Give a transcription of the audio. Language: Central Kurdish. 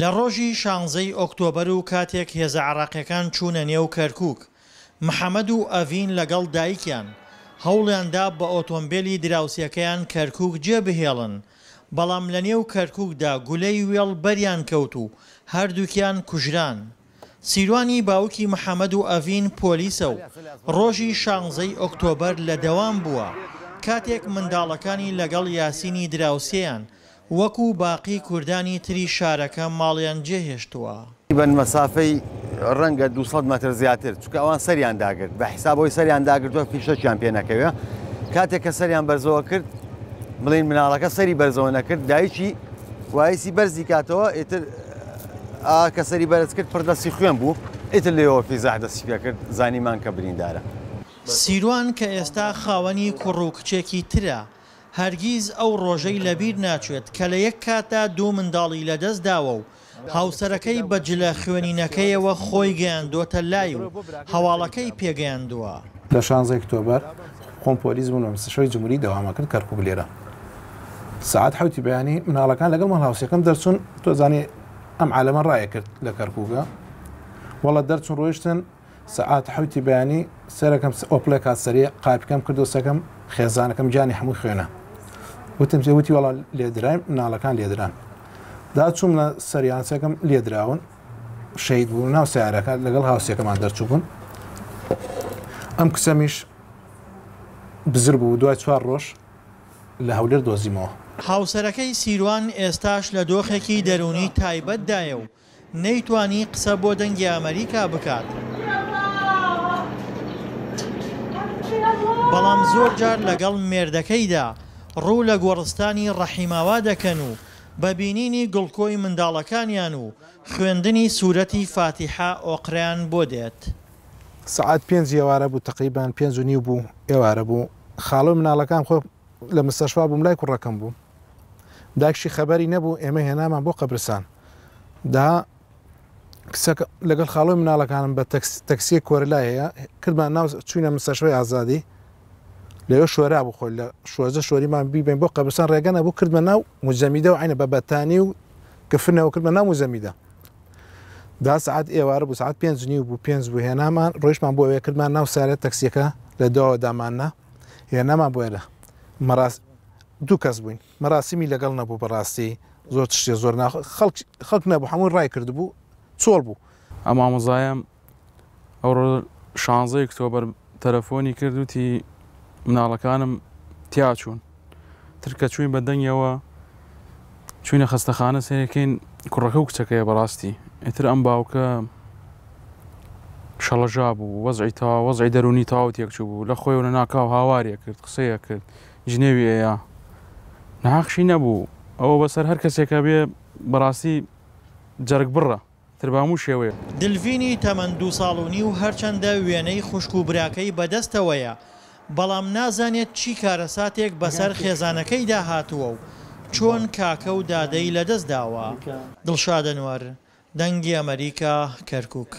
لە ڕۆژی شانزەی ئۆکتۆبەر و کاتێک هێزە عێراقیەکان چوونە نێو کەرکوک، محەمەد و ئەڤین لەگەڵ دایکیان هەوڵیاندا بە ئۆتۆمبێلی دراوسێکەیان کەرکوک جێبهێڵن، بەڵام لەنێو کەرکوکدا گولەی وێڵ بەریان کەوت و هەردووکیان کوژران. سیروانی باوکی محەمەد و ئەڤین پۆلیسە و ڕۆژی شانزەی ئۆکتۆبەر لە دەوام بووە کاتێک منداڵەکانی لەگەڵ یاسینی دراوسێیان وەکو باقی کوردانی تری شارەکە ماڵیان جێهێشتووە. بەن مەسافەی ڕەنگە 200 مەتر زیاتر چونکە ئەوان سەریان داگرت بە حیساب ئەوەی سەریان داگرتووە فیشەکیان پێ نەکەوێ کاتێک کە سەریان بەرزەوە کرد بڵین مناڵەکە سەری بەرزەوە نەکرد دایکی وایسی بەرزی کاتەوە ئیتر ئا کە سەری بەرز کرد پڕ دەستی خوێن بوو ئیتر لێەوە فیزاح دەستی پێ کرد زانیمان کە بریندارە. سیروان کە ئێستا خاوەنی کوڕ و کچێکی ترە، هەرگیز ئەو ڕۆژەی لەبیر ناچێت کە لە یەک کاتدا دوو منداڵی لەدەست داوە و هاوسەرەکەی بە جلە خوێنینەکەیەوە خۆی گەیاندۆتە لای و هەواڵەکەی پێگەیاندووە. لە شانزەی ئۆکتۆبەر خۆم پۆلیس بووم لە مستەشفای جمهوری دەوامە کرد کەرکوک لێرە سەعات حەوتی بەیانی مناڵەکان لەگەڵ ماڵ هاوسێکەم دەرچوون تۆ زانی ئەم عالەمە ڕایە کرد لە کەرکوکە وەڵا دەرچوون ڕۆیشتن سەعات حەوتی بەیانی سەرەکەم ئۆپلێک هات سەریع قاپیکەم کردو سەکەم خێزانەکەم گیانی هەموو خوێنە وتم جێ وتی وەڵا لێدرایم مناڵەکان لێدران دا چووم لە سەریان سەکەم لێدراون شەهید بوون ناو سیارەکە لەگەڵ هاوسێکەمان دەرچوو بوون ئەم کچەمیش بزر بوو دوای چوار ڕۆژ لە هەولێر دۆزیمەوە. هاوسەرەکەی سیروان ئێستاش لە دۆخێکی دەروونی تایبەتدایە و نەیتوانی قسە بۆ دەنگی ئەمەریکا بکات، بەڵام زۆرجار لەگەڵ مێردەکەیدا ڕوو لە گۆڕستانی ڕەحیماوا دەکەن و بە بینینی گڵکۆی منداڵەکانیان و خوێندنی سورەتی فاتیحە ئۆقرەیان بۆ دێت. سەعات پێنج ئێوارە بوو تەقریبەن پێنج و نیو بوو ئێوارە بوو خاڵۆی مناڵەکان خۆ لە مستەشفا بووم لای کوڕەکەم بوو دایکشی خەبەری نەبوو ئێمە هێنامان بۆ قەبرسان دا کچەکە لەگەڵ خاڵۆی مناڵەکانم بە تەکسیە کۆرلای هەیە کردمان ناو چوینە مستەشفای ئازادی لەوێ شۆرا بوو خۆی لە شۆرجە شۆریمان بیبین بۆ قەبرسان ڕێگە نەبوو کردمە ناو مجەمیدە و عینە بە بەتانی و کفنەوە کردمە ناو مجەمیدە دا سعات ئێوارە بوو سعات پێنج نیو بوو پێنج بوو هێنامان ڕۆیشمان بۆ ئەوێ کردمان ناو سارە تەکسیەکە لە دواوە داماننا هێنامان بۆ ئێرە مەراس دوو کەس بووین مەراسیمی لەگەڵ نەبوو بەڕاستی زۆر تشتێ زۆر ناخ خەڵک خەڵک نەبوو هەمووی ڕای کردبوو چۆڵ بوو. ئەم مامۆزایەم ئەوڕۆ شانزەی ئۆکتۆبەر تەلەفۆنی کرد وتی مناڵەکانم تیا چوون تر کە چووین بە دەنگیەوە چوینە خەستەخانە سەیرەکەین کوڕەکە و کچەکەیە بەڕاستی ئیتر ئەم باوکە شەڵەژا بوو وەزعی تەوا وەزعی دەرونی تەواو تێکچوو بوو لە خۆیەوە لەناکاو هاواری ئەکرد قسەی ئەکرد جنێوی ئەیا ناحەقشی نەبوو ئەوە بەسەر هەر کەسێکا بێ بەڕاستی جەرگ بڕە تر بە هەموو شێوەیەک. دلڤینی تەمەن دوو ساڵ و نیو هەرچەندە وێنەی خوشک و براکەی بەدەستەوەیە، بەڵام نازانێت چی کارەساتێک بەسەر خێزانەکەیدا هاتووە و چۆن کاکە و دادەی لەدەستداوە. دڵشاد ئەنوەر، دەنگی ئەمەریکا، کەرکوک.